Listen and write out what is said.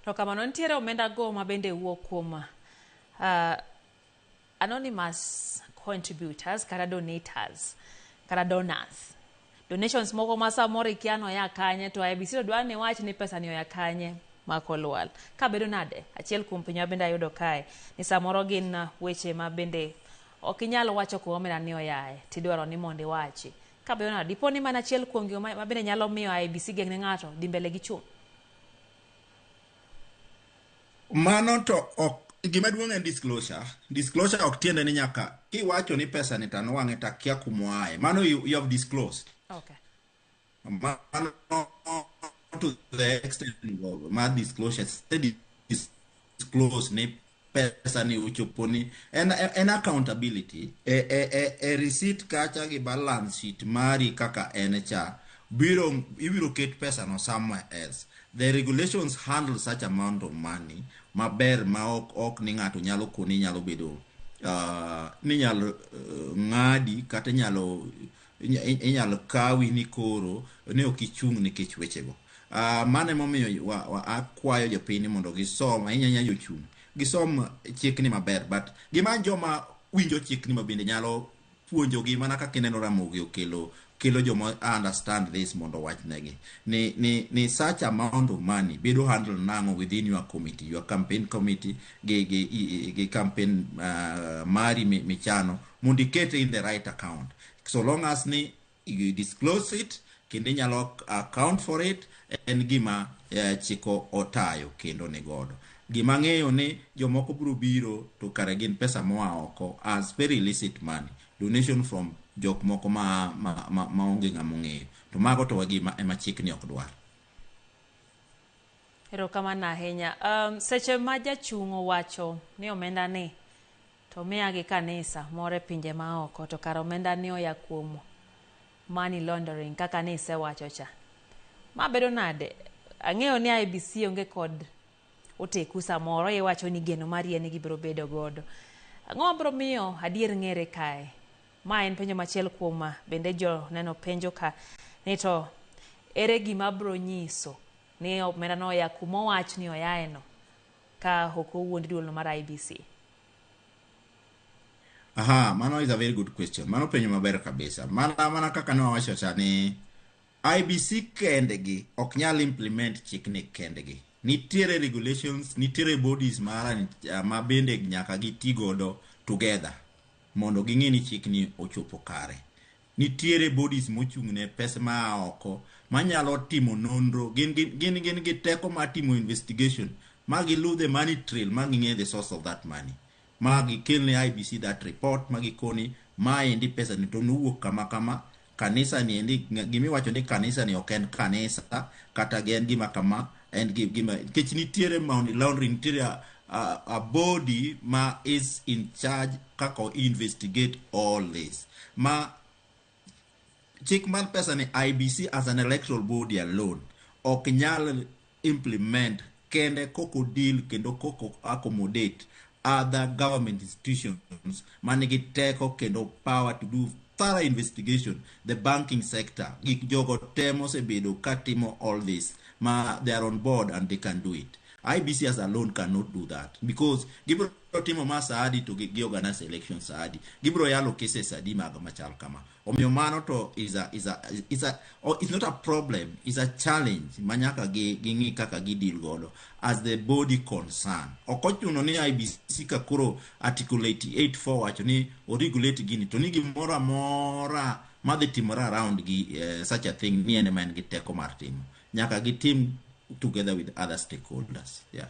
To kamano nitiere omenda go ma bende wuok kuom anonymous contributors kata donators kata donors. Donations moko ma samoro ikia ni oya kanye to IEBC to dwaro ni iwach ni pesa ni oya kanye mak olwal. Kabedo nade? Achiel kuom penjo ma bende ayudo kae ni samoro gin weche ma bende ok inyal wacho kuma omenda ni oyae tidwaro ni mondo iwachi. Kabedo nade? Dipo ni mana achiel kuom gigo ma bende nyalo miyo IEBC geng' ne ng'ato dhi mbele gi chung'? Mano to ok gima duong' en disclosure. Disclosure ok tiende ni nyaka kiwacho ni pesa ni tanwang'e takia kumoaye. Mano you have disclosed. Mano to the extent of mar disclosure, say disclose ni pesa ni ochopo ni en accountability e receipt kacha gi balance sheet mari kaka en cha biro ibiro ket pesa no somewhere else. The regulations handle such amount of money maber ma ok ni ng'ato nyalo koni nyalo bedo ni nyalo ng'adi kata inyalo kawi ni koro ne ok ichung' nikech wechego. Mano emomiyo akwayo jopiny mondo gisom ahinya ahinya jochung' gisom chikni maber, but gimany joma winjo chikni ma bende nyalo puonjogi mana kaka ineno Ramogi okelo kelo joma understand this mondo owachnegi ni such amount of money bedo handle nang'o within your committee, your campaign committee gi campaign mari michano mondo ikete in the right account. So long as ni you disclose it kendo inyalo account for it, en gima chiko otayo kendo ni godo. Gima ng'eyo ni jomoko biro biro to kare gin pesa moa oko as very illicit money, donation from jok moko ma onge ng'ama ong'eyo. To mago to gima ema chikni ok dwar. Erokamano ahinya. Seche ma jachung' owacho ni omenda ni to miya gi kanisa moro e pinje maoko to kar omenda ni oya kuom money laundering kaka ni isewacho cha. Ma bedo nade? Ang'eyo ni IEBC onge kod oteku samoro iwacho ni geno mari en ni gibiro bedo godo. Ang'o mabiro miyo adier ng'ere kae? Ma en penjo machiel kuom bende jo neno penjo ka ni to ere gima biro nyiso ni omenda no oya kuma owach ni oyae no ka ok owuond duol no mar IEBC? Aha, mano is a very good question. Mano penjo maber kabisa. Mana kaka ne wawacho cha ni IEBC kendgi ok nyal implement chikni kendgi. Nitiere regulations, nitiere bodies ma bende nyaka giti godo together mondo ging'e ni chikni ochopo kare. Nitiere bodies mochung' ne pesa ma oko manyalo timo nonro, gin gi teko mar timo investigation ma gilu the money trail ma ging'e the source of that money. Ma gikel ne IEBC that report ma gikoni maendi pesa ni to nowuok kama kama, kanisa ni endi gimiwacho ni kanisa ni ok en kanisa kata en gima kama en gima nikech nitiere money laundering, nitiere a body ma is in charge kaka investigate all this. Ma chik mar pesa ni IEBC as an electoral body alone ok nyal implement kende koko deal kendo koko accommodate other government institutions manigi teko kendo power to do thorough investigation. The banking sector, gik jogo temo osebedo katimo all this ma they are on board and they can do it. IEBC as alone cannot do that because gibiro timo ma saadi to gi organize election saadi, gibiro yalo cases adi mag machal kama. Omiyo mano to is a oh, it's not a problem, is a challenge manyaka gi ging'i kaka gi deal godo as the body concern. Ok ochuno ni IEBC ka koro article 88.4 wacho ni o regulate gini to ni gimoro amora madhi timore around gi such a thing ni en ema en gi teko mar timo. Nyaka gitim together with other stakeholders. Yeah.